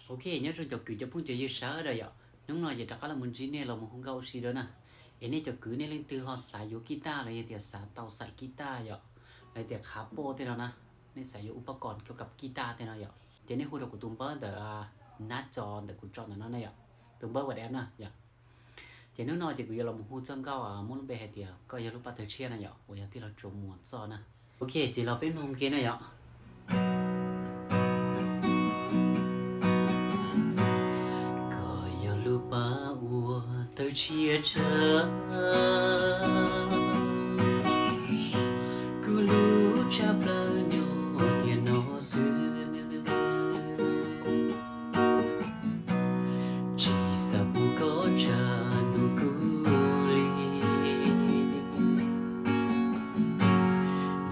Ok, nyob zoo cov kwv cov phooj cov ywg sawv daws yom, hnub no ces rov qab los mus ntsib nej los mus hu nkauj ua si dua na. Es nej cov kwv nej leej twg ho xav yuav kis tas los yog tias xav tau xaim kis tas yom, los yog tias khav poj tej no na, nej xav yuav ua poj kom kiv tas tej no yom, ces nej hu rau kuv tus npawb ntawm nab co ntawm kuv tso ntawm no na yom, tus npawb WhatsApp na yom. Ces hnub no ces kuv yuav los mus hu txoj nkauj muaj lub npe hais tias Koj yog lub paj tawg tshiab na yom, uas yog tij laug Tsuas Muas txoj na. Ok, ces los peb mloog ua ke na yom. Koj yog lub paj uas tawg tshiab tshaj, kuv hlub tshaj plaws nyob tiam no xwb. Tsis xav pub koj tsa ntuj kuv li,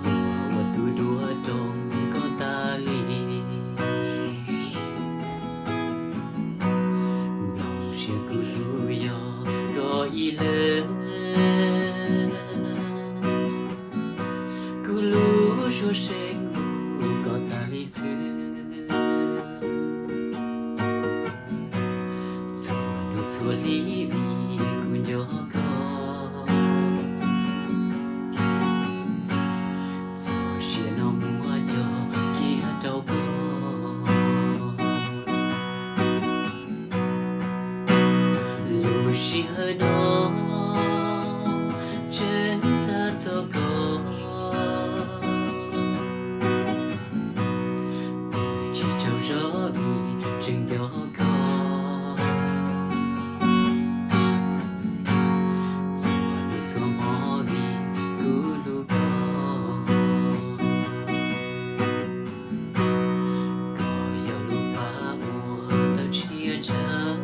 yuav ua tus duab rau koj tas li. Nplooj siab kuv hlub yog koj ib leeg, kuv lub suab seev hlub koj tas li xwb. Txhua lub txhua hli vim kuv nco koj, txoj sia no muab coj kiag rau koj. Lub sij hawm no tseem xav txog koj, twb tsis tsaug zog vim tseem nco koj. Txhua hnub txhua hmo vim kuv hlub koj. Koj yog lub paj uas tawg tshiab tshaj,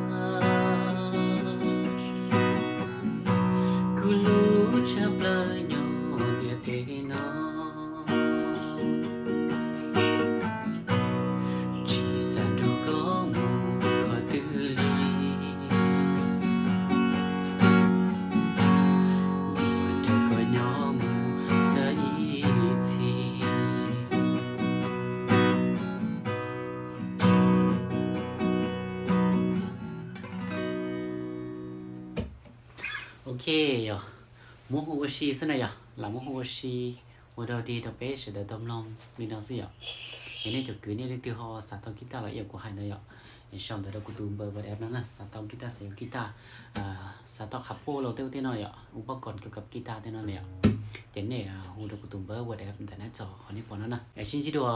kuv hlub tshaj plaws nyob tiam teb no. Tsis xav nrog koj mus qhov twg li, yuav nrog koj nyob mus tag ib txhis. Ok, yog muab hu ua si xwb na yom, lam muab hu ua si ua dog dig rau peb sawv daws tau mloog li no xwb yom. Yog nej cov kwv nej leej twg ho xav tau kis tas los ib yam kuv hais ntawd yom, sau ntawv rau kuv tus npawb WhatsApp no na, xav tau kis tas, xav yuav kis tas, xav tau qhab poj los tej ua tej no yom, ua poj kom kiv tas tej no na yom, ces nej hu rau kuv tus npawb WhatsApp ntawm nab co qhov nej pom no na. Sib ntsib dua.